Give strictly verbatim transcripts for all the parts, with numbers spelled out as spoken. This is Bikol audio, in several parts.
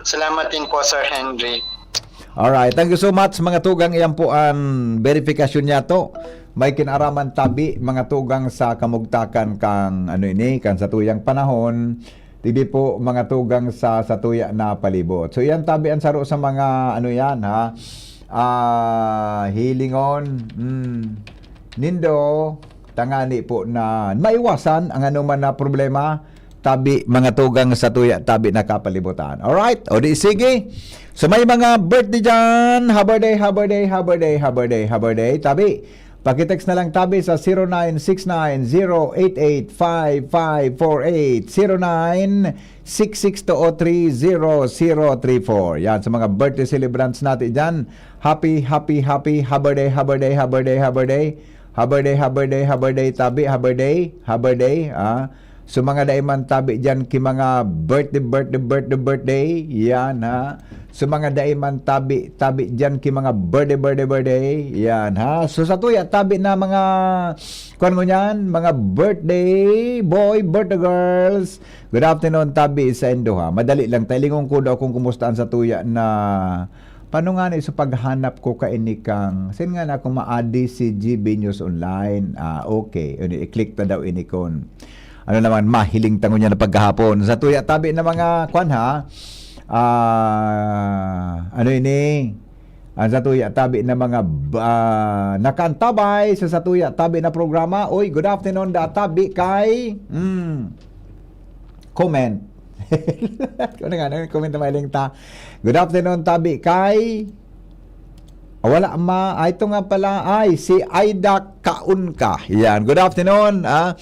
Salamat din po, Sir Henry. Alright, thank you so much, mga tugang. Iyan po an verifikasyon niyato. May kinaraman tabi, mga tugang, sa kamugtakan kang ano ini, kan satuyang panahon. Digdi po, mga tugang, sa satuya na palibot. So, iyan tabi an saro sa mga ano yan, ha? Ah, hilingon. Hmm. Nindo, tangani po na maiwasan ang anuman na problema, tabi, mga tugang, satuya tabi na kapalibutan. Alright? O di sige. So may mga birthday dyan. Happy birthday, happy birthday, happy birthday, happy birthday, happy birthday. Tabi, pakitext na lang tabi sa zero nine six nine zero eight eight five five four eight, zero nine six six two oh three zero zero three four. Yan, sa mga birthday celebrants natin dyan. Happy, happy, happy, happy birthday, happy birthday, happy birthday, happy birthday. Happy birthday, happy birthday, happy birthday, tabi, happy birthday, happy birthday, ah. So, mga dai man tabi dyan ki mga birthday, birthday, birthday, birthday. Yan, ha. So, mga dai man tabi, tabi dyan ki mga birthday, birthday, birthday. Yan, ha. So, satuya tabi na mga, kuwan mo niyan, mga birthday boy, birthday girls. Good afternoon, tabi sa indo, ha. Madali lang, ta hilingon ko daw kung kumusta an satuya na, paano nga ni sa paghanap ko kaini kang, sin nga na akong maadi si G B News Online. Ah, okay. Ano, i-click ta daw ini kon ano naman, mahiling ta ngunyan na paghahapon. Satuya tabi na mga, kwan ha, ah, ano ini? Ang satuya tabi na mga, ah, nakaantabay sa satuya tabi na programa. Oy, good afternoon, da tabi kay, mm, comment. Kung nga, ano, comment na mahiling ta. Good afternoon, tabi kay, ah, wala ma, ay, ito nga pala, ay, si Aida Kaunka. Yan, good afternoon, ah.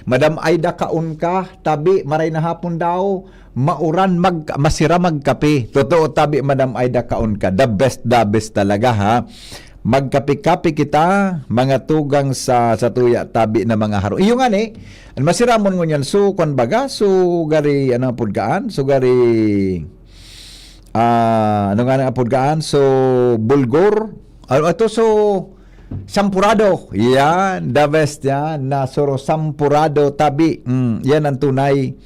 Madam Aida Kaunka, tabi, maray na hapon daw, mauran, mag, masira magkape. Totoo, tabi, Madam Aida Kaunka. The best, the best talaga, ha. Magkape-kape kita, mga tugang sa, satuya tabi na mga haro. Iyo nga ni, an masiramon ngunyan, so, kwan baga, so, gari, ano, apod kaan? So, gari, ah, ano nga na apod kaan? So, bulgur? Ano ito? So, sampurado. Yan, the best yan. Na suro sampurado, tabi. Mm, yan ang tunay.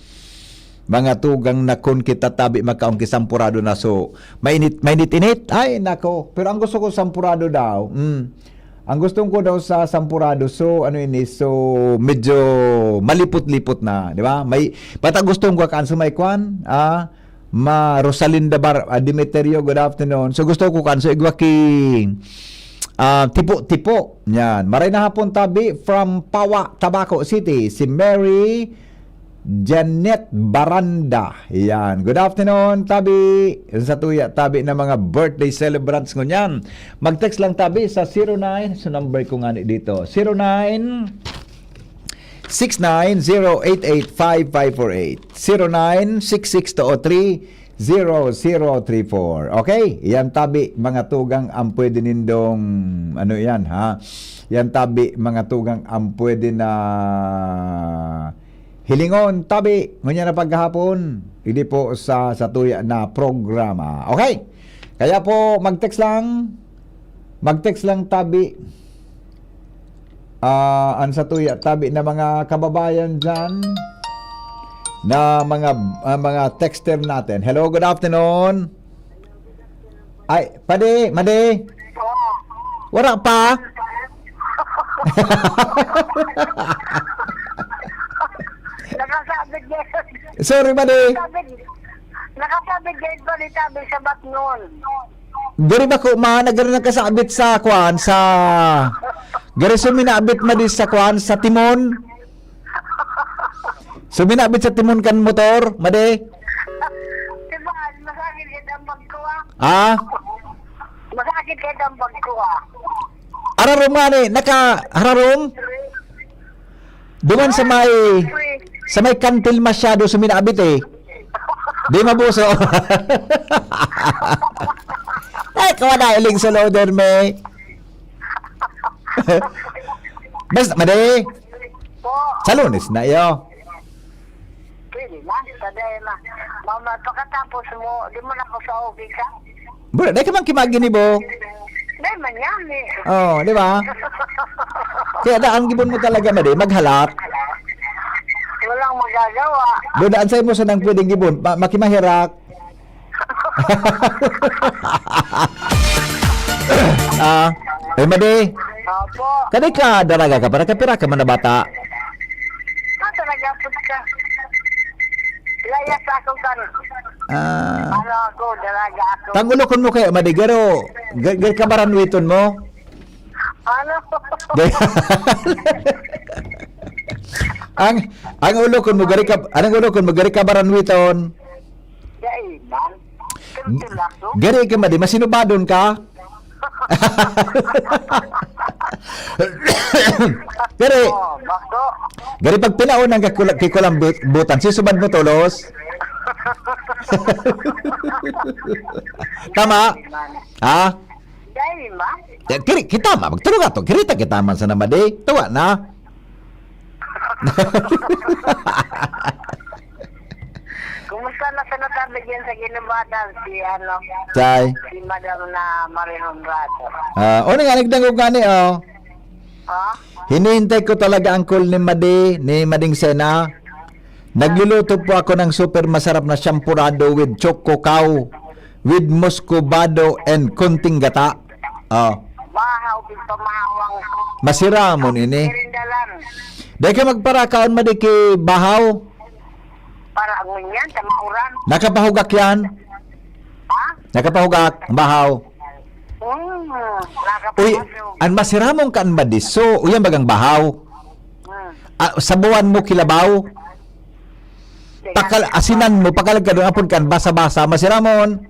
Mga tugang na kun kita tabi makaon ki sampurado na so. Mainit, mainit-init. Ay, nako. Pero ang gusto ko sampurado daw. Mm. Ang gusto ko daw sa sampurado, so ano ini, so medyo malipot-lipot na, di ba? May, bata gusto ko kan so may kwan, ah, ma Rosalinda Bar, ah, Demeterio, good afternoon. So gusto ko kan so igwa ki, ah, tipo-tipo. Yan. Maray na hapon tabi from Pawa, Tabaco City, si Mary Janet Baranda. Yan. Good afternoon, tabi. Sa tuya, tabi na mga birthday celebrants ngunyan. Mag-text lang tabi sa zero nine. So number ko nga ni dito. Zero nine six nine zero eight eight five five four eight. Zero nine six six two oh three zero zero three four. Okay? Yan tabi, mga tugang ang pwede nindong, ano yan, ha? Yan tabi, mga tugang ang pwede na hilingon, tabi, ngunyan na paghahapon, hindi po sa, sa tuya na programa. Okay? Kaya po, mag-text lang. Mag-text lang, tabi. Ah, ang sa tuya, tabi na mga kababayan dyan, na mga, ah, mga texter natin. Hello, good afternoon. Ay, padi, madi. Wala pa? Nakasabit din. Sorry, madi. Sabit. Nakasabit din pa ni tabi sa Batnon. Gari ba ko, ma, nagari nagkasabit sa kwan, sa, gari suminabit, madi, sa kwan, sa timon? Suminabit sa timon kan motor, madi? Diba, masakit ka ang bag ko ah. Ah? Masakit ka ang bag ko ah. Ararom nga ni, naka, hararom? Duman sa may, sa may kantil masyado suminabit eh. Di mabuso. Ay, kawa na iling sa loader, me. Basta, madi. Po, Sa Lunes na iyo. Pwede na. Sabi na. Mama, pagkatapos mo, di mo na ako sa okay ka? Bro, dai ka man kimaginibo. Dahil man yan eh. Oh, di ba? Kaya daan gibon mo talaga, madi, maghalat. Walang magagawa. Bro, daan sa'yo mo sa nang pwedeng gibon, ma- makimahirak. Ah, eh, Madi, Opo. Kadi ka daraga ka, para kapira ka man na bata? Ah, talaga po ka. Laya sa akong kan. Ah. Ano ako, dalaga ako. Tangulokon mo kaya, Madi, garo, ga-, garo ka baranwiton mo? Ano? Ang, ang ulokon mo, gari ka, anong ulokon mo, gari ka baranwiton? Dai man. Pero sila to. Gari ka, Madi, masinubadon ka? Gari, Oh, bako. Gari pag pinaon ang kakula-, kikulang but-, butan, sisubad mo tolos? Tama? Ha? Dai man. Eh, kiri, kita ma, magtulog ato. Kirita kita man sa namadi. Tuwa na. Kumusta na sa natabig yan sa Ginubatan si, ano, Say. Si Madam na Marie Honrado? Ah, o nga, nagdangog nga ni, oh. Ha? Hinihintay ko talaga ang call ni Madi, ni Mading Sena. Nagluluto po ako ng super masarap na champorado with choco cow, with muscovado and konting gata. Oh. Bahaw, pagpamahawang Masiramon ini. Merindalan. Dai ka magparakaon, Madi, ki bahaw. Para ngunyan, sa mauran. Nakapahugak yan? Ha? Nakapahugak, bahaw. Hmm, Uy, nakapahugak. Ang masiramon ka, ang Madi, so, uyan bagang bahaw. Hmm. Ah, sabawan mo kilabaw. Pakal-, asinan mo, pakalag ka doon, apod kan basa-basa, masiramon.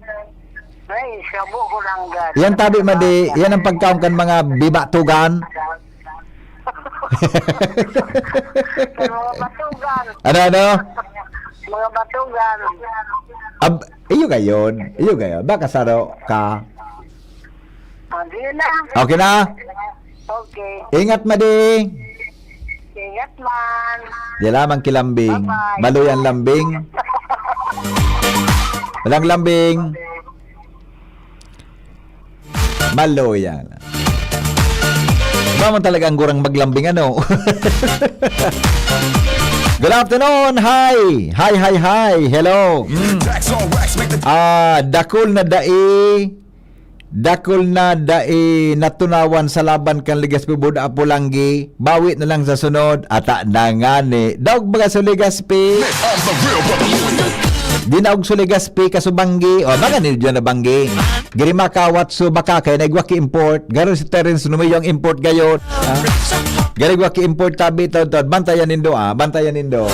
Ay, sabo ko lang gad. Yan tabi, Madi, yan ang pagkaon kan mga bibatugan. Mga batugan. Ano, ano? Mga batugan. Ab-, iyo gayon, iyo gayon. Baka saro ka. Ah, di na. Okay na? Okay. Ingat, Madi. Ingat man. Di lamang kilambing. Bye-bye. Baloy ang lambing. Walang lambing. Baloy yan. Ba man talaga ang gurang maglambing, ano? Good afternoon. Hi. Hi, hi, hi. Hello. Mm. Ah, dakul na dai. Dakul na dai natunawan sa laban kan Legazpi Board Apo Langgi. Bawi na lang sa sunod. Ata na ngani. Daog baga sa Legazpi. Dinaog sa Legazpi, kaso banggi. O, mga ni dyan na banggi. Giri makawat so baka kaya naigwa ki import. Garo si Terence Numeyo ang import gayon. Ha? Gari igwa ki import tabi taon-taon. Bantayan nindo, ah. Bantayan nindo.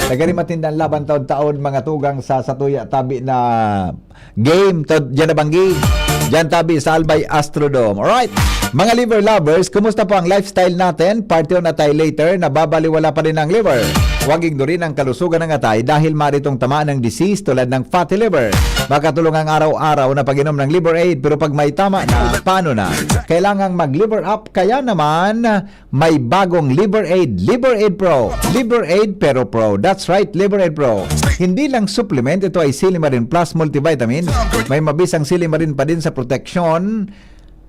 Nagari matindan laban taon-taon, mga tugang sa satuya tabi na game. Taon, dyan na banggi. Dyan tabi sa Albay Astrodome. Alright. Mga liver lovers, kumusta po ang lifestyle natin? Part two na tayo later. Nababaliwala pa rin ang liver. Huwag ignorin ang kalusugan ng atay dahil maritong tamaan ng disease tulad ng fatty liver. Makatulong ang araw-araw na pag-inom ng Liver Aid, pero pag may tama na, paano na? Kailangang mag-liver up. Kaya naman, may bagong Liver Aid, Liver Aid Pro. Liver Aid pero Pro. That's right, Liver Aid Pro. Hindi lang supplement, ito ay Silimarin Plus multivitamin. May mabisang silimarin pa din sa proteksyon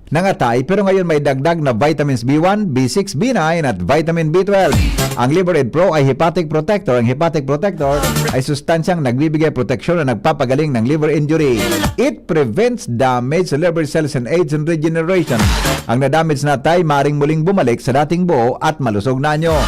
ng atay, pero ngayon may dagdag na vitamins B one, B six, B nine at vitamin B twelve. Ang Liver Aid Pro ay hepatic protector. Ang hepatic protector ay sustansyang nagbibigay proteksyon na nagpapagaling ng liver injury. It prevents damage sa liver cells and aids in regeneration. Ang na-damage na atay maring muling bumalik sa dating buo at malusog na anyo.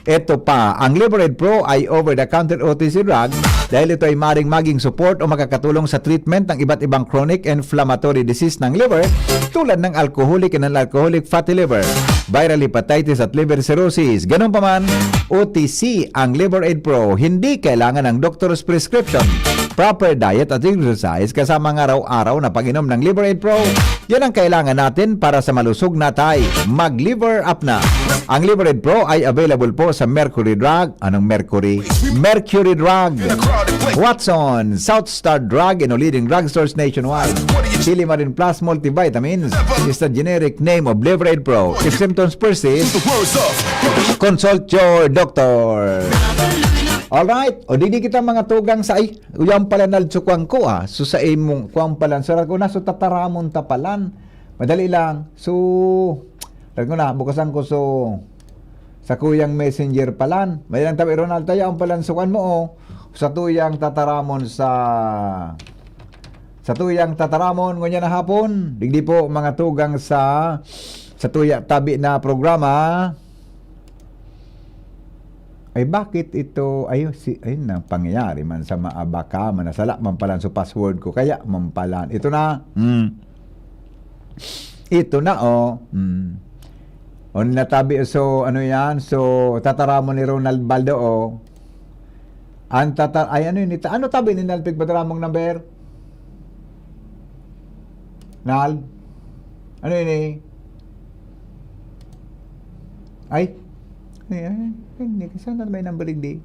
Ito pa, ang Liver Aid Pro ay over-the-counter O T C drug dahil ito ay maring maging support o makakatulong sa treatment ng iba't ibang chronic inflammatory disease ng liver tulad ng alcoholic and non-alcoholic fatty liver, viral hepatitis at liver cirrhosis. Ganun pa man, O T C ang Liver Aid Pro. Hindi kailangan ng doctor's prescription. Proper diet at exercise kasama ang araw-araw na pag-inom ng Liver Aid Pro. Yan ang kailangan natin para sa malusog na atay. Mag-liver up na. Ang Liver Aid Pro ay available po sa Mercury Drug. Anong Mercury? Mercury Drug. Watson, South Star Drug, and leading drugstores nationwide. Silimarin Plus Multivitamins is the generic name of Liver Aid Pro. If symptoms persist, consult your doctor. Alright. O, di, di kita mga tugang sa, ay, uyan pala nalsukuan ko, ah. So, sa imong, kuwan pala, so, ko na, so, tataramon ta palan. Madali lang. So, ko na, bukasan ko, so, sa kuyang messenger palan. May lang tabi, Ronald, tayo ang palan, so, kuwan mo, oh. Sa tuyang tataramon sa, Sa tuyang tataramon ngunyan na hapon, digdi po mga tugang sa, sa tuya tabi na programa. Ay, bakit ito? Ay, si, ay, na pangyayari man sa maabaka, manasala man palan sa password ko. Kaya man palan. Ito na. Mm. Ito na, oh. Mm. On na tabi, so, ano yan? So, tataramon ni Ronald Baldo, oh. Ang tata-, ay, ano yun? Ita-, ano tabi ni Nalpig Badramong number? Nal? Ano yun eh? Ay? Ay, ay, ay, hindi. Saan na may number hindi?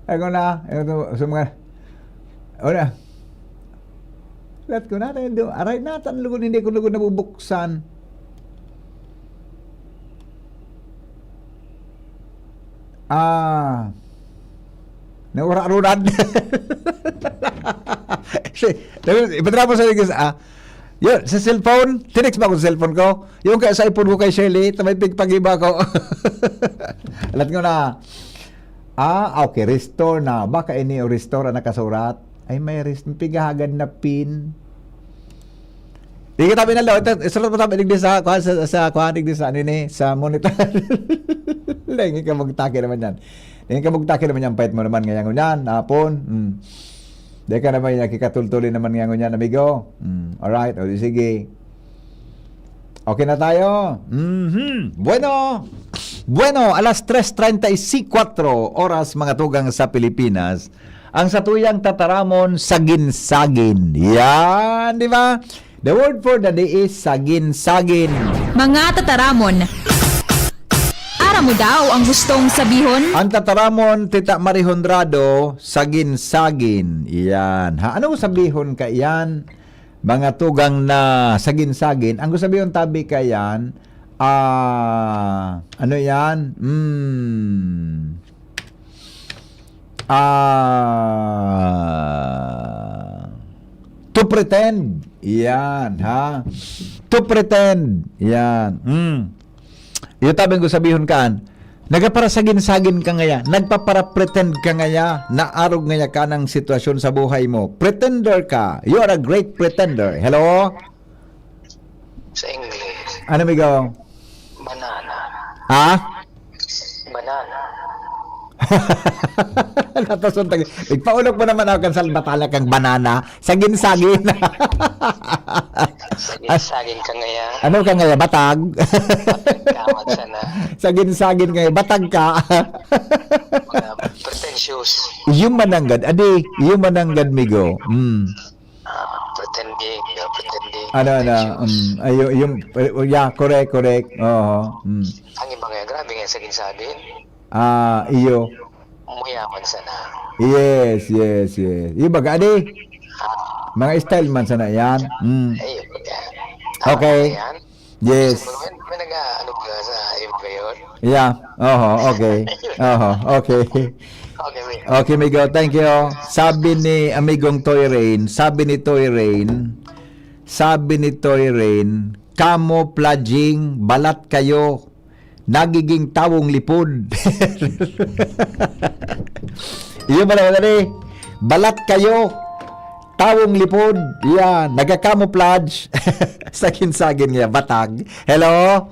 Ako na, ito, sa mga, wala. Lahat ko na, tayo do-, aray na, tan lugod, hindi ko lugod nabubuksan. Ah, nawara, Ronald. Si, ipadala mo sa, ah, yun, sa cellphone, tinext ba ako sa cellphone ko? Yung kay, sa iPhone ko kay Shelly, tabay pigpagiba ko. Alat ko na. Ah, okay, restore na. Baka ini o restore ang nakasurat. Ay, may rest-, pigahagad na pin. Di ka tabi na lo, ito, isulat mo tabi, digdi sa, kuha sa, sa, kuha, digdi sa, ano ni, sa monitor. Lengi ka magtake naman yan. Lengi ka magtake naman yan, pait mo naman, ngayon yan, hapon. Hmm. Di ka naman yan, kikatultuli naman ngayon yan, amigo. Hmm. Alright, o di sige. Okay na tayo? Mhm. Bueno, bueno, alas tres treinta y cuatro oras, mga tugang sa Pilipinas. Ang satuyang tataramon, sagin-sagin. Yan, di ba? The word for the day is sagin-sagin. Mga tataramon. Aram mo daw ang gustong sabihon? Ang tataramon, Tita Marie Honrado, sagin-sagin. Yan. Ha, ano sabihon ka yan? Mga tugang na sagin-sagin. Ang gustong sabihon tabi ka yan, ah, ano yan? Hmm. Ah, to pretend. Yan, ha? To pretend. Yan. Mm. Iyo tabi ang gustong sabihon kaan. Nagpaparasagin-sagin ka ngaya. Nagpaparapretend ka ngaya. Naarog ngaya ka ng sitwasyon sa buhay mo. Pretender ka. You are a great pretender. Hello? Sa English. Ano, amigo? Banana. Ha? Banana. Natason tag-, igpaulog mo naman ako kan salbatala kang banana. Sagin-sagin. Sagin-sagin ka ngaya. Ano ka ngaya? Batag? Batag ka, wag sana. Sagin-sagin ngaya. Batag ka. Mga pretentious. Yung mananggad. Adi, yung mananggad, migo. Mm. Ah, pretending, no? Pretending. Ano, ano, Pretentious. Um, ayo, yung, eh, yeah, correct, correct. Oo. Mm. Ang iba nga, grabe nga, sagin-sagin. Ah, iyo. Mayaman sana. Yes, yes, yes. Yung baga, adi? Ah. Mga style man sana yan. Mm. Ayun, yan. Okay. Tama yan. Yes. May, may nag-aano ba sa imo ngayon? Yeah. Oho, okay. Oho, okay. Okay, wait. Okay, amigo. Thank you. Sabi ni amigong Toy Rain, sabi ni Toy Rain, sabi ni Toy Rain, "Camouflaging, balat kayo. Nagiging tawong lipod." Iyo ba naman, eh? Balat kayo. Tawong lipod, yan, nagka-camouflage. Sagin-sagin nga, batag. Hello?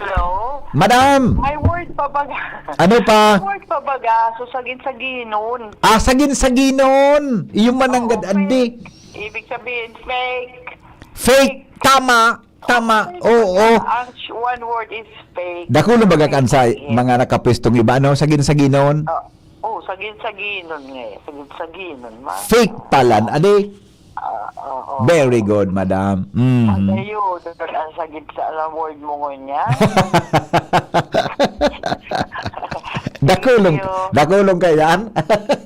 Hello? Madam! May word pa baga? Ano pa? May word pa baga? So, sagin-saginon. Ah, sagin-saginon! Iyong mananggad, Oo, adi. Fake. Ibig sabihin, fake. Fake, tama. Tama, oo. Ang sh-, one word is fake. Dakulon baga kan sa mga nakapwestong iba, no? Sagin-saginon. Oh, oh, sagin-saginon nga eh. Sagin-saginon, ma. Fake palan, adi? Ah, oo. Very good, madam. Mhm. Ang ayun, ang sagid sa alam word mo ngunyan. Dakulon, Thank you. Dakulon ka yan.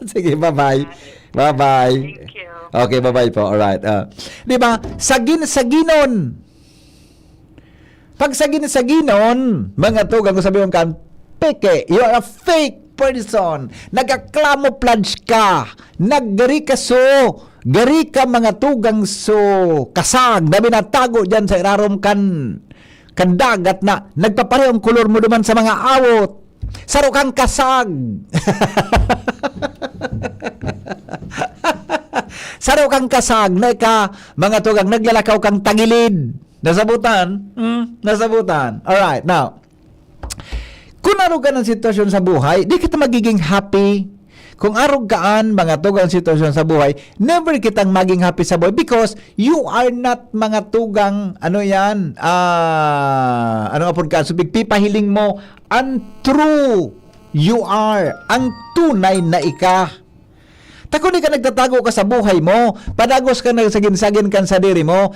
Sige, bye-bye. Bye-bye. Thank you. Okay, bye-bye po. Alright. Ah. Di ba? Sagin-saginon. Pag sagin-saginon, mga tugang ko sabi kan, peke, you are a fake person. Nagka-camouflage ka. Naggari ka so, gari ka mga tugang so, kasag, na binatago dyan sa irarom kan, kan dagat na nagpapareho ang kolor mo duman sa mga awot. Saro kang kasag. Saro kang kasag na ika, mga tugang, naglalakaw kang tagilid. Nasabutan? Hmm? Nasabutan. Alright, now, kung arog ka ng sitwasyon sa buhay, di kita magiging happy. Kung arog kaan, mga tugang, sitwasyon sa buhay, never kitang maging happy sa buhay because you are not, mga tugang, ano yan, ah, ano apod ka, so, pigpipahiling mo, ang true you are, ang tunay na ika. Ta kun di ka nagtatago ka sa buhay mo, padagos ka nagsagin-sagin kan sadiri mo,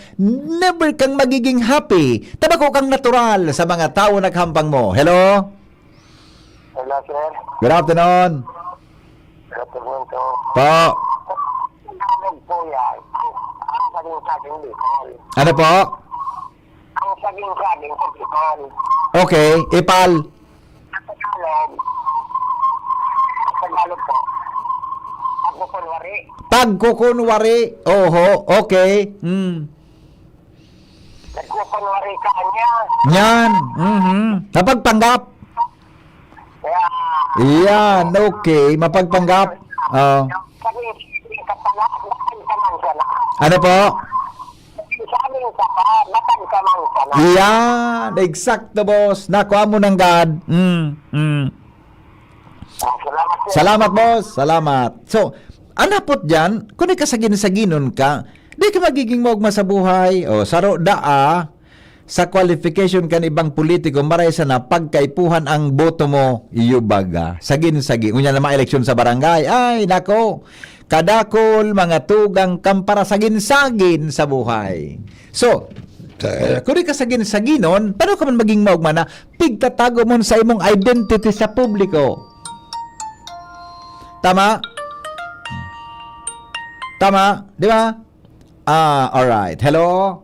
never kang magiging happy. Ta bako kang natural sa mga tawo naghampang mo. Hello? Hello, sir. Good afternoon. Good afternoon, sir. Po. Tagalog po yan. Ang, ang saging-saging, Bicol. Ano po? Ang saging-saging, Bicol. Okay, ipal. Sa Tagalog, sa Tagalog po. Pagkukunwari. Pagkukunwari. Oho, okay. Hmm. Nagkukunwari ka niya. Yan. Mhm. Napagpanggap. Kaya, Yan, okay. Mapagpanggap. Oh. Sabi, sabi ka pala, matag ka man sana. Ano po? Sabi ka pa, matag ka man sana. Yan, eksakto, boss. Nakuha mo ng God. Mm, mm. Ah, salamat, sir. Salamat, boss. Salamat. So, anapot dyan, kung ikasagin-saginon ka, di ka magiging maogma sa buhay. O, saro daa, sa qualification kan ibang politiko, maray sana pagkaipuhan ang boto mo, iyo baga. Sagin-sagin. Unya na mga eleksyon sa barangay. Ay, nako. Kadakol, mga tugang kan parasagin-sagin sa buhay. So, eh, kung di ka sagin-saginon, paano ka man maging maogma na pigtatago mo sa imong identity sa publiko? Tama? Tama? Di ba? Ah, alright. Hello?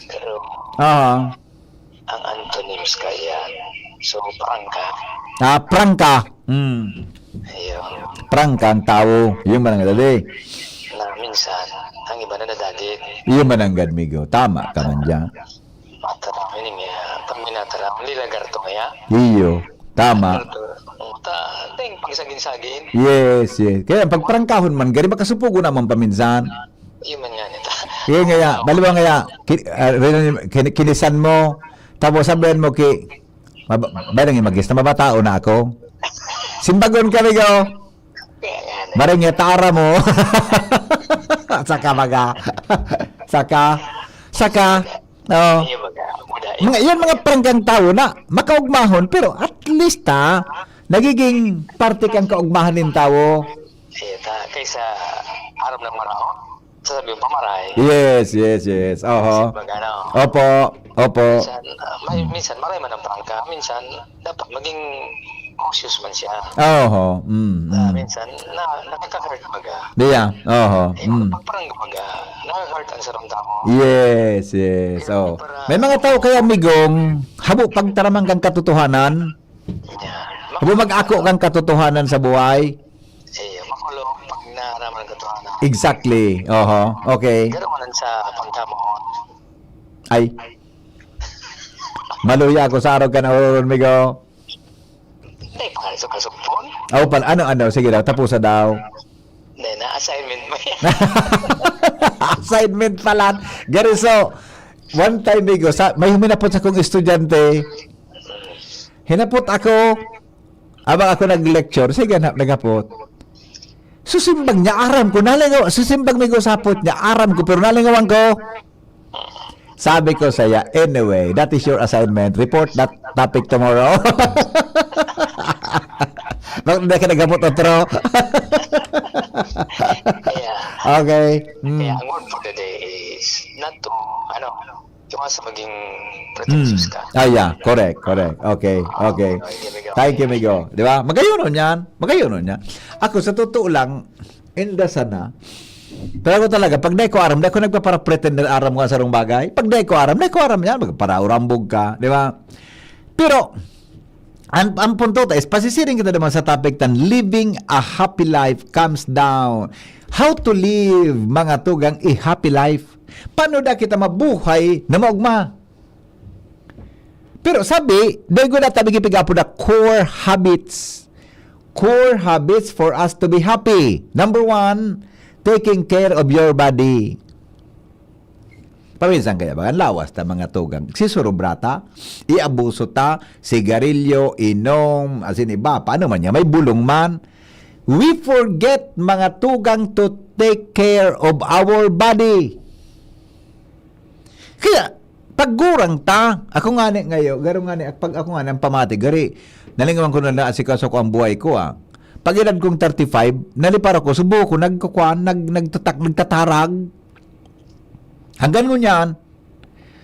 Pero Aha. ang antonyms ka yan. So, prangka. Ah, prangka. Hmm. Ayun. Prangka ang tawo. Yun man ang dali. Na minsan, ang iba na nadadit. Yun man ang gad, migo. Tama ka man dyan. Mataram, yun nga. Pag minataram, lilagar to kaya? Iyo. Tama. Lilagar to. Ta, ding pagsagin-sagin. Yes, yes. Kaya pag prangkahon man, gari makasupugo naman paminsan. Yun man nga nito. Yun nga ya, baliwa nga ya, ki-, ah, rin-, kin-, kinisan mo, tapos sabihan mo ki, mab-, ba nang magis na mabataon na ako? Simbagon kami ko. Kaya nga na. Maring ya tara mo. Saka baga. Saka, saka, oh. Ayun, baga, muda, Mga, yan mga prangkang tawo na makaugmahon, pero at least, ah, nagiging parte kang kaugmahan nin tawo. Ayun, ta, kaysa aram ng maraot, sasabi yung pamaray. Yes, yes, yes. Oho. Kasi baga, no? Opo, opo. Minsan, ah, may, minsan, maray man ang prangka. Minsan, dapat maging cautious man siya. Oho. Mm, Ah, mm. minsan, na, nakaka-hurt baga. Diya. Oho. Eh, Mm. pag parang baga, nakaka-hurt ang sarong tao. Yes, yes. Kaya Oh. para May mga tao kaya, migong, habo pagtaraman kang katotohanan. Yeah. Habo mag-ako kang katotohanan sa buhay. Eh, makulong pag naaraman ang katotohanan. Exactly. Oho. Okay. Pero walang sa pagkamoon. Ay. Maluya ako sa araw ka na oron, migo. Hindi pa nga sa kasugpon. Oh, pal-, ano, ano? Sige daw, tapusa daw. Hindi, na-assignment mo yan. Assignment pala. Gari, so, one time, migo, sa, may huminapot sa kong estudyante. Hinapot ako, abang ako nag-lecture, sige na, naghapot. Susimbag niya, aram ko, nalingaw, susimbag may gusapot niya, aram ko, pero nalingawan ko. Sabi ko saya, "Anyway, that is your assignment. Report that topic tomorrow." Bakit hindi ka naghapot otro? Kaya, Okay. Mm. kaya ang word for the day is not to, ano, yung sa maging pretentious Mm. ka. Ah, yeah. Correct, correct. Okay, okay. Okay, migo. Thank you, migo. Di ba? Magayonon yan. Magayonon yan. Ako, sa totoo lang, inda sana. Pero ako talaga, pag dai ko aram, dai ko nagpapara-pretend na aram ko ang sarong bagay. Pag dai ko aram, dai ko aram yan. Magparaurambog ka, di ba? Pero, ang, ang punto ta is, pasisiring kita naman sa topic tan, living a happy life comes down. How to live, mga tugang, a happy life? Paano da kita mabuhay na maugma? Pero sabi, dai ko na tabi gipigapo na core habits. Core habits for us to be happy. Number one, taking care of your body. Paminsan kaya ba, ang lawas ta mga tugang, si surubrata, iabuso ta, sigarilyo, inom, asin iba, paano man niya, may bulong man. We forget, mga tugang, to take care of our body. Kaya, pag gurang ta, ako nga ni ngayo, garo nga ni, pag ako nga ni, ang pamati, gari, nalingawan ko na naasikaso ko ang buhay ko, ah. Pag edad kong thirty-five, nalipar ako, subo ko, nagkukuan, nag, nagtatak, nagtatarag. Hanggang ngunyan,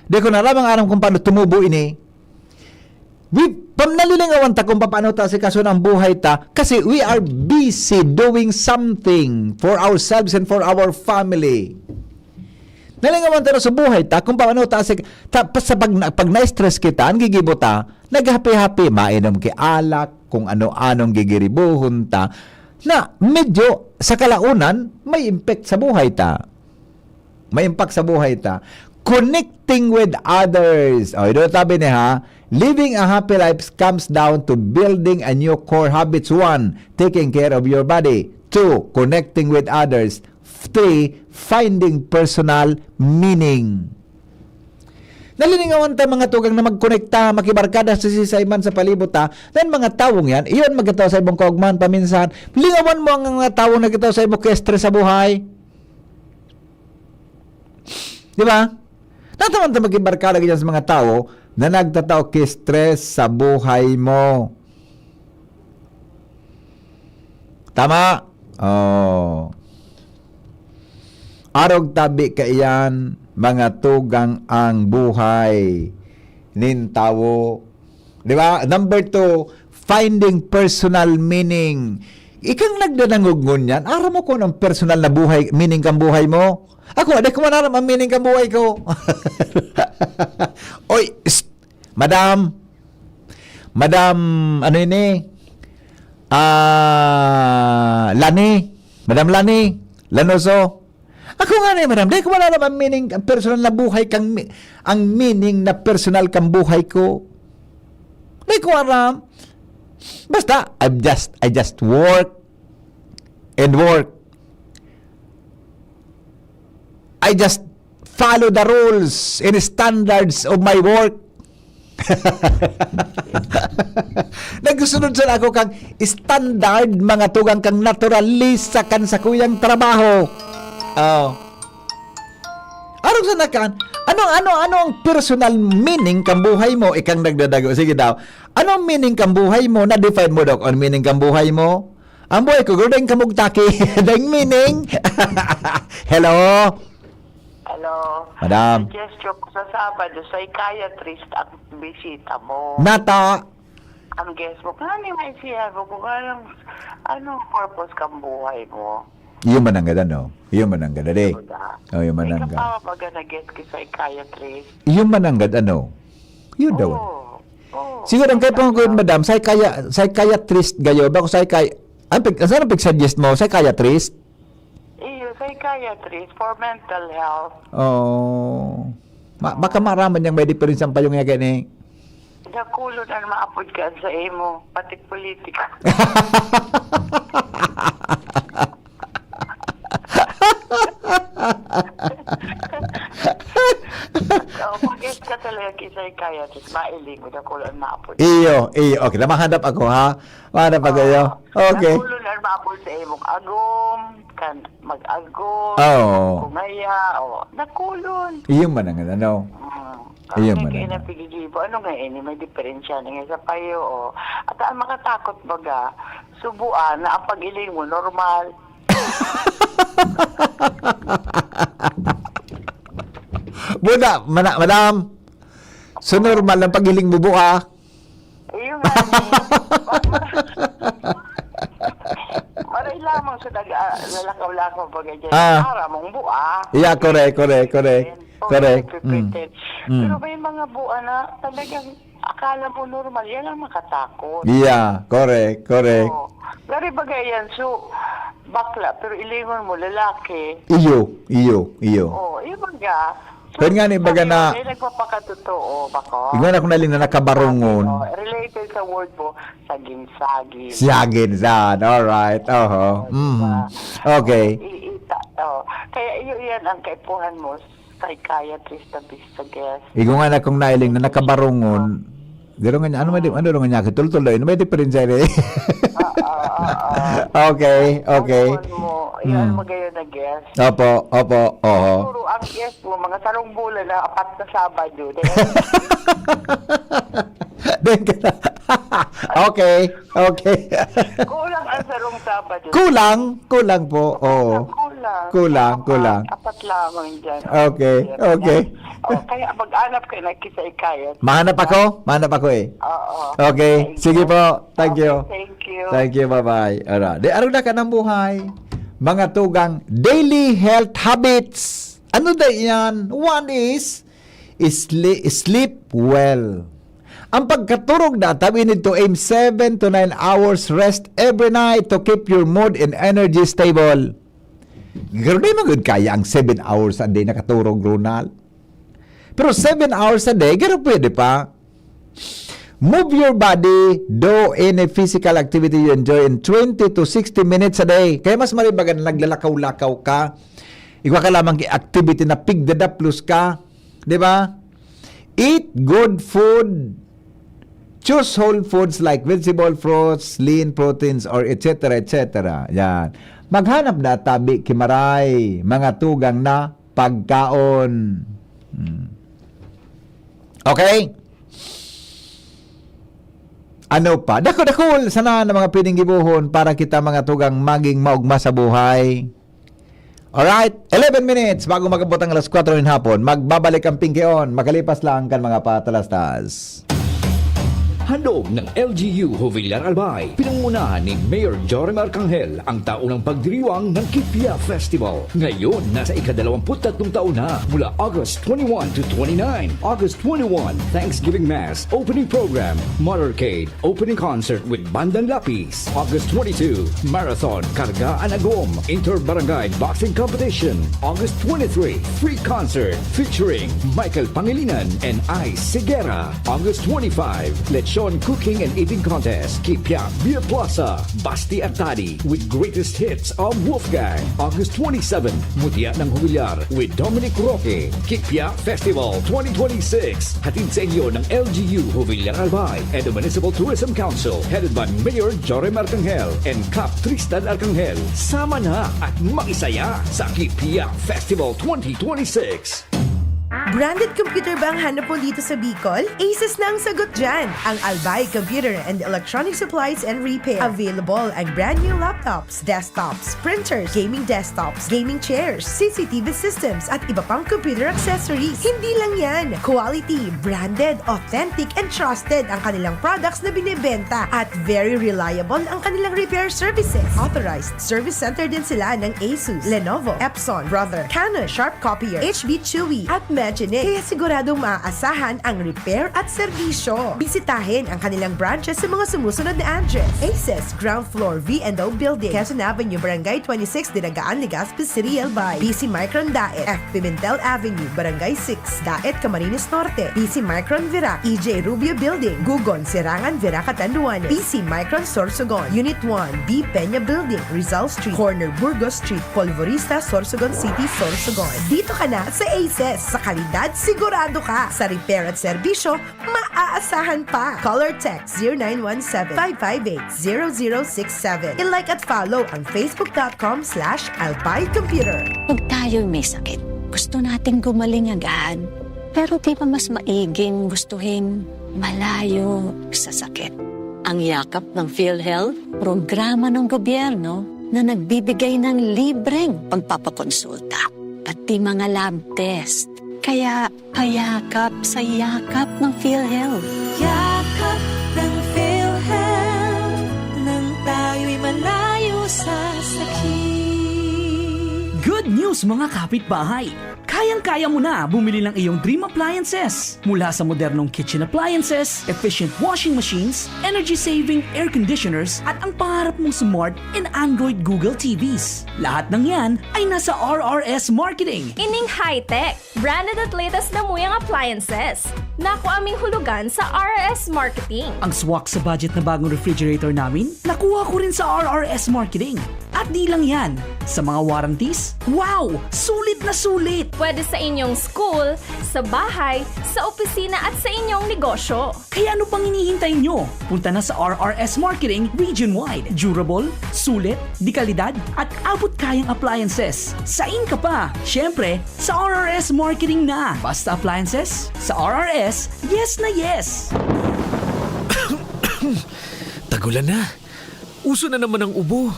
di ko na lamang aram kung paano tumubo ini. We, pam-, nalilingawan ta kung paano ta asikaso ang buhay ta, kasi we are busy doing something for ourselves and for our family. Nalingawan ta na sa buhay ta kung paano ta asik-, ta, pa-, sa pag, pag na-stress kita, ang gigibo ta, naghapi-hapi, mainom ki alak, kung ano-anong gigiribuhon ta, na medyo sa kalaunan, may impact sa buhay ta. May impact sa buhay ta. Connecting with others. O, ito sabi niya ha, living a happy life comes down to building a new core habits. One, taking care of your body. Two, connecting with others. Three, finding personal meaning. Nalilingawan ta mga tugang na magkonekta, makibarkada sa sisay man sa palibot ta, dan mga tawong yan, iyon magkataw sa ibong kaugman paminsan. Lingawan mo ang mga tawong nagkataw sa ibong stress sa buhay. Di ba? Nataman ta maging barkada ganyan sa mga tao na nagtatao ki stress sa buhay mo. Tama? Oh. Arog tabi kaiyan, mga tugang ang buhay nin tawo. Di ba? Number two, finding personal meaning. Ikang nagdadangog ngunyan, aram mo kung anong personal na buhay, meaning kang buhay mo? Ako, di ko man aram ang meaning kang buhay ko. Oy, psst, madam. Madam, ano ini? Ah, Lani. Madam Lani. Lanoso. Ako nga ni, madam, di ko man aram ang meaning, ang personal na buhay kang mi-, ang meaning na personal kang buhay ko. Di ko aram. Basta, I'm just, I just work and work. I just follow the rules and standards of my work. Nagsunod sa ako kang standard, mga tugang kang naturalista kan sakuyang trabaho. Oh. Arog sa nakan, ano, ano, ano ang personal meaning kang buhay mo? Ikang nagdadago. Sige daw. Ano ang meaning kang buhay mo? Na-define mo daw kung ano meaning kang buhay mo? Ang buhay ko, garo daing kamugtaki. Daing meaning. Hello? Hello. Madam. Suggest ko sa Sabado, psychiatrist ang bisita mo. Nata. Ang guest mo. Kani may siya, ko kung anong, anong purpose kang buhay mo. Iyo man ang gada, no? Iyo man ang gada, de. Wala. Oh, iyo man May ang ga- kapawa baga na guest ki psychiatrist. Iyo man ang gada, no? Iyo daw. Oo. Oo. Siguro ang kay pangagod, madam, psychia-, psychiatrist gayo, bako psychi-, ang pag-, saan ang pag-suggest mo? Psychiatrist? Iyo, psychiatrist for mental health. Oh. Ma-, baka maraman niyang may diferensya ang payong niya gani. Dakulon an maapod kan sa imo, pati politika. So, mag-guess ka talaga, kisay kaya, tapos mailing mo, dakulon an maapod. Iyo, iyo. Okay, na mahanap ako, ha? Mahanap ako, iyo. Oo. Okay. Dakulon an maapod sa imong agom, kan mag-agom, Oo. kungaya, o, dakulon. Iyo man ang ano. Mm. Iyo Kasi man kaya ang na pigigibo. Ano nga ini? May diferensya na nga sa payo, o. At ang makatakot baga, subuan na ang pag-iling mo, normal. Buda, mana-, madam. So, normal ang pag-iling mo, bua. Iyo nga ni. Maray lamang sa nag-, ah, lalakaw-lakaw baga dyan. Ah. Para mong bua. Yeah, correct, correct, correct. Pretend. Correct. Pretend. Mm. Mm. Pero may mga bua na talagang akala mo normal, yan ang makatakot. Yeah, correct, correct. Oo. Gari baga yan, so, bakla, pero ilingon mo, lalaki. Iyo, iyo, iyo. Oo, iyo baga, Pero nga ni, baga na, may nagpapakatotoo, bako. Ingon ako na lang na nakabarungon. Oh, related sa word mo, sagin-sagin. Sagin, sad. Alright. Oho. Oh, di ba? Mm. Okay. I-, ita-, oh. Kaya iyo, yan ang kaipuhan mo, kay Kaya Trista Vista Guest. Igo nga na kung nailing na nakabarungon, garo nga niya, ano may di-, ano nga niya, kitultol daw, ano may diferensya rin? Oo, oo, oo. Okay, okay. Ang mo, yan, Hmm. magayon na guest. Opo, opo, oho. Siguro ang guest mo, mga sarong bulan na apat na Sabado. Then ka na. Okay, okay. Kulang ang sarong Sabado. Kulang, kulang po, oo. Kulang. Kulang, Apat, kulang. apat lamang dyan. Okay, Ayan. okay. Oh, kaya mag-anap kayo na kisa ikayat. Mahanap ako? Mahanap ako eh. Oo. Okay, Thank sige you. po. Thank Okay, you. thank you. Thank you, bye-bye. Ara, di, arog na ka ng buhay. Mga tugang daily health habits. Ano da yan? One is, sli-, sleep well. Ang pagkaturog na, tabi nito, aim seven to nine hours rest every night to keep your mood and energy stable. Garo di man gud kaya ang seven hours a day nakaturog, Ronald. Pero seven hours a day, garo pwede pa. Move your body, do any physical activity you enjoy in twenty to sixty minutes a day. Kaya mas maribagan na naglalakaw-lakaw ka. Igwa ka lamang ki activity na pigdadaplos ka. Di ba? Eat good food. Choose whole foods like vegetable, fruits, lean proteins, or et cetera, et cetera. Yan. Maghanap na tabi ki maray, mga tugang na pagkaon. Hmm. Okay? Ano pa? Dako-dakol sana na mga pwedeng gibohon para kita mga tugang maging maugma sa buhay. Alright, eleven minutes bago mag-abot ang alas kwatro ng hapon. Magbabalik ang Pinky On, makalipas lang kan mga patalastas. Handog ng L G U Jovellar Albay, pinangunahan ni Mayor Jorim Arcangel, ang taunang pagdiriwang ng Kipia Festival. Ngayon, nasa ikadalawamput tatlong taon na, mula August twenty-one to twenty-nine. August twenty-one, Thanksgiving Mass, Opening Program, Motorcade, Opening Concert with Bandang Lapis. August twenty-two, Marathon Karga an Agom, Inter-Barangay Boxing Competition. August twenty-three, Free Concert featuring Michael Pangilinan and Ice Sigera. August twenty-five, Lechon Cooking and Eating Contest, Kipia Beer Plaza, Basti Artadi, with greatest hits of Wolfgang. August twenty-seven, Mutya ng Jovellar with Dominic Roque, Kipia Festival twenty twenty-six. Hatid sa inyo ng L G U Jovellar Albay and the Municipal Tourism Council, headed by Mayor Jorim Arcangel and Kap Tristan Arcangel. Sama na at makisaya sa Kipia Festival twenty twenty-six. Branded computer ba ang hanap mo dito sa Bicol? Asus na ang sagot dyan! Ang Albay Computer and Electronic Supplies and Repair. Available ang brand new laptops, desktops, printers, gaming desktops, gaming chairs, C C T V systems, at iba pang computer accessories. Hindi lang yan! Quality, branded, authentic, and trusted ang kanilang products na binebenta at very reliable ang kanilang repair services. Authorized service center din sila ng Asus, Lenovo, Epson, Brother, Canon, Sharp Copier, H B Chewy, at Magine. Kaya siguradong maaasahan ang repair at serbisyo. Bisitahin ang kanilang branches sa mga sumusunod na address: Aces, ground floor, V and O Building, Quezon Avenue, Barangay twenty-six, Dinagaan, Legazpi City, Albay. B C Micron Daet, F Pimentel Avenue, Barangay six, Daet, Camarines Norte. B C Micron Virac, E J Rubio Building, Gugon, Serangan, Virac, Catanduanes. B C Micron Sorsogon, Unit one, B Peña Building, Rizal Street, corner Burgos Street, Polvorista, Sorsogon City, Sorsogon. Dito ka na sa Aces. Sa kalidad, sigurado ka. Sa repair at serbisyo, maaasahan pa. Call or text zero nine one seven, five five eight, zero zero six seven. I-like at follow ang facebook dot com slash albay computer. Pag tayo'y may sakit, gusto nating gumaling agad. Pero di ba mas maiging gustuhin malayo sa sakit? Ang yakap ng PhilHealth, programa ng gobyerno na nagbibigay ng libreng pagpapakonsulta, pati mga lab test. Kaya payakap sa yakap ng PhilHealth. Yakap ng PhilHealth, nang tayo'y malayo sa sakit. Good news, mga kapitbahay! Kayang-kaya mo na bumili ng iyong dream appliances. Mula sa modernong kitchen appliances, efficient washing machines, energy-saving air conditioners, at ang pangarap mong smart and Android Google T Vs. Lahat ng yan ay nasa R R S Marketing. Ining high-tech, branded at latest na muyang appliances. Naku aming hulugan sa R R S Marketing. Ang swak sa budget na bagong refrigerator namin, nakuha ko rin sa R R S Marketing. At di lang yan, sa mga warranties, wow! Sulit na sulit! Pwede sa inyong school, sa bahay, sa opisina at sa inyong negosyo. Kaya ano pang hinihintay nyo? Punta na sa R R S Marketing Region Wide. Durable, sulit, de kalidad, at abot kayang appliances. Sain ka pa? Siyempre, sa R R S Marketing na. Basta appliances, sa R R S, yes na yes! Tagulan na. Uso na naman ang ubo.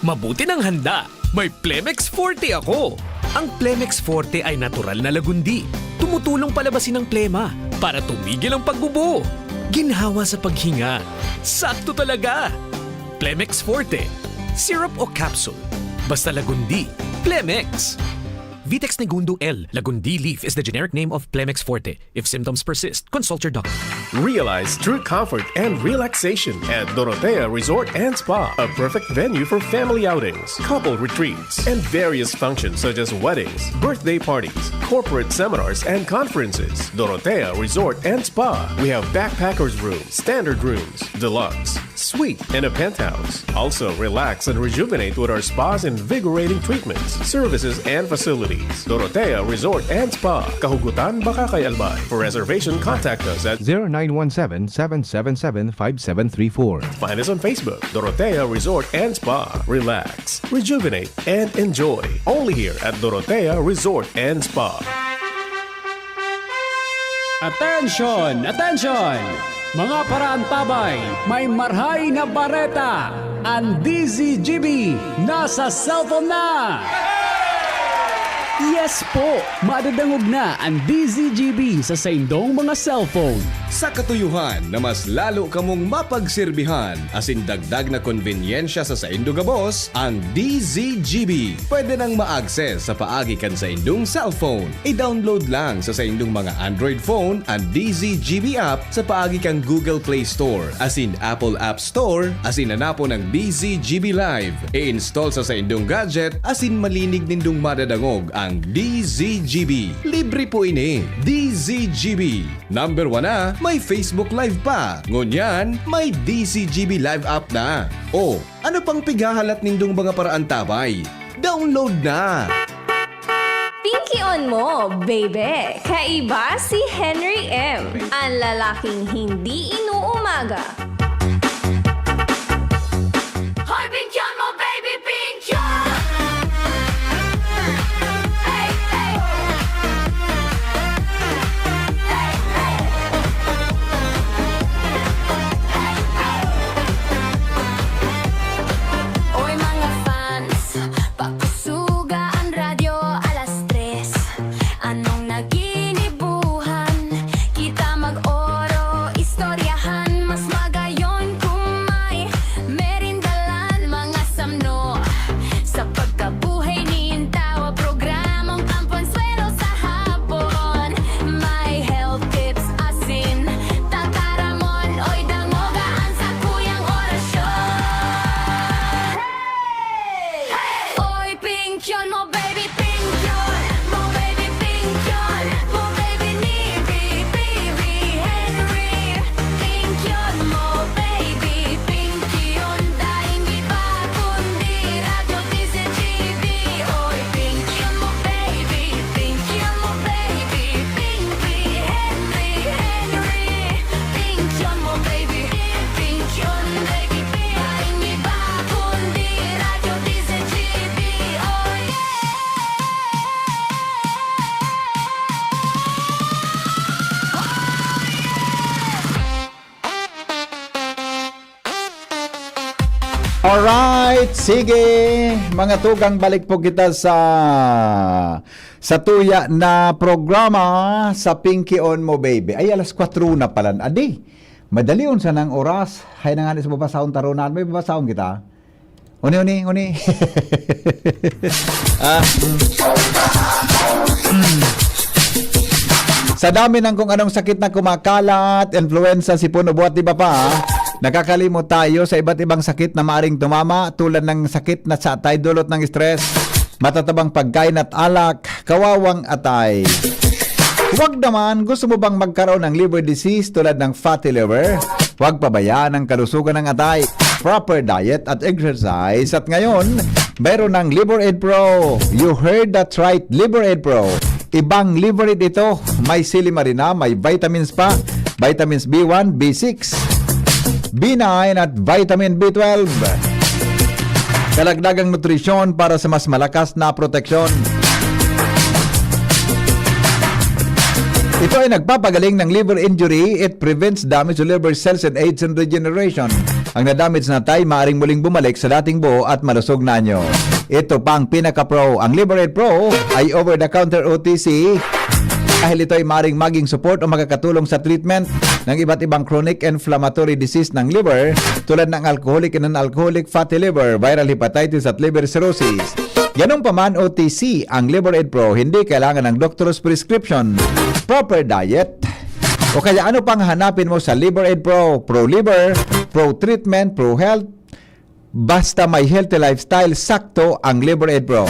Mabuti nang handa. May Plemex Forte ako. Ang Plemex Forte ay natural na lagundi. Tumutulong palabasin ang plema para tumigil ang pag-ubo. Ginhawa sa paghinga. Sakto talaga. Plemex Forte. Syrup o capsule. Basta lagundi. Plemex. Vitex Negundo L. Lagundi leaf is the generic name of Plemex Forte. If symptoms persist, consult your doctor. Realize true comfort and relaxation at Dorotea Resort and Spa, a perfect venue for family outings, couple retreats, and various functions such as weddings, birthday parties, corporate seminars, and conferences. Dorotea Resort and Spa. We have backpackers room, standard rooms, deluxe, suite, and a penthouse. Also, relax and rejuvenate with our spa's invigorating treatments, services, and facilities. Dorotea Resort and Spa, Kahugutan, Bacacay, Albay. For reservation, contact us at zero nine one seven, seven seven seven, five seven three four. Find us on Facebook, Dorotea Resort and Spa. Relax, rejuvenate, and enjoy. Only here at Dorotea Resort and Spa. Attention! Attention! Mga paraantabay, may marhay na bareta! Ang D Z G B nasa cellphone na! Yes po! Madadangog na ang D Z G B sa saindong mga cellphone. Sa katuyohan na mas lalo kamong mapagserbihan asin dagdag na konbenyensya sa saindo gabos, ang D Z G B pwede nang ma-access sa paagi kan saindong cellphone. I-download lang sa saindong mga Android phone an D Z G B app sa paagi kan Google Play Store asin Apple App Store asin hanapon ang D Z G B Live. I-install sa saindong gadget asin malinig nindong madadangog ang D Z G B. Libre po ini. D Z G B. Number one na, may Facebook Live pa. Ngunyan, may D Z G B Live app na. O, ano pang pighahalat nindong mga paraantabay? Download na! Pinkion mo, baby! Kaiba si Henry M, ang lalaking hindi inuumaga. Hoy, pinkion mo, baby, pinkion! Hey, hey! Hey, hey! Oy, mga fans, pakusuga an radyo, alas tres. Anong naginibuhan? Kita mag-oro, istoryahan. Mas magayon kung may merindalan. Mga samno sa pagkabuhay nin tawo. Programang Ang Panswero sa Hapon. May health tips asin tataramon. Oy, dangoga an sakuyang orasyon. Oy, pinkion mo, baby, pinkion mo, baby, pinkion mo, baby, ni Bibi, Bibi Henry. Pinkion mo, baby, pinkion, daing iba kundi Radyo D Z G B. Oy, pinkion mo, baby, pinkion mo, baby, Bibi Henry, Henry. Pinkion mo, baby, pinkion, baby, daing iba kundi Radyo D Z G B, oh yeah! Oh yeah! Alright, sige, mga tugang, balik po kita sa, sa tuya na programa sa Pinkion Mo, Baby. Ay, alas kwatro na pala. Adi, madali unsa nang oras. Hay na nga ni sa babasahon tarunan. May babasahon kita. Uni, uni, uni. Ah. Sa dami ng kung anong sakit na kumakalat, influenza, sipon, ubo at iba pa, nakakalimot tayo sa iba't ibang sakit na maaring tumama, tulad ng sakit na sa atay dulot ng stress, matatabang pagkain at alak, kawawang atay. Huwag naman, gusto mo bang magkaroon ng liver disease tulad ng fatty liver? Huwag pabayaan ang kalusugan ng atay. Proper diet at exercise. At ngayon, meron ng Liver Aid Pro. You heard that right, Liver Aid Pro. Ibang Liver Aid ito. May silimarina, may vitamins pa. Vitamins B one, B six, B nine at vitamin B twelve. Kalagdagang nutrisyon para sa mas malakas na proteksyon. Ito ay nagpapagaling ng liver injury. It prevents damage to liver cells and aids in regeneration. Ang nadamage na atay maaring muling bumalik sa dating buo at malusog na anyo. Ito pa ang pinaka-pro. Ang Liver Aid Pro ay over-the-counter O T C dahil ito ay maaring maging support o makakatulong sa treatment ng iba't ibang chronic inflammatory disease ng liver, tulad ng alcoholic and non-alcoholic fatty liver, viral hepatitis at liver cirrhosis. Ganun pa man, O T C ang Liver Aid Pro, hindi kailangan ng doctor's prescription. Proper diet. O kaya, ano pang hanapin mo sa Liver Aid Pro? Pro liver, pro treatment, pro health. Basta may healthy lifestyle, sakto ang Liver Aid Pro.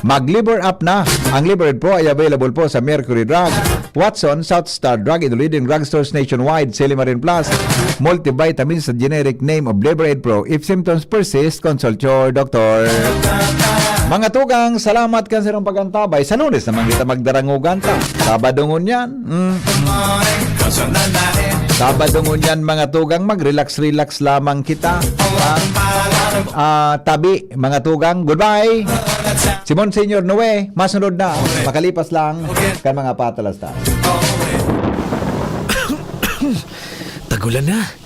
Mag-Liver Up na! Ang Liver Aid Pro ay available po sa Mercury Drug, Watson, South Star Drug, and leading drugstores nationwide. Silimarin Plus, multivitamins sa generic name of Liver Aid Pro. If symptoms persist, consult your doctor. Mga tugang, salamat kan sa inyong pag-antabay. Sa Lunes naman kita magdarangugan ta. Sabado ngunyan. Mm. Sabado ngunyan, mga tugang, mag-relax-relax lamang kita. Ah, ah, tabi, mga tugang. Goodbye. Si Monsignor Noe, masunod na. Makalipas lang kan mga patalastas. Tagulan na.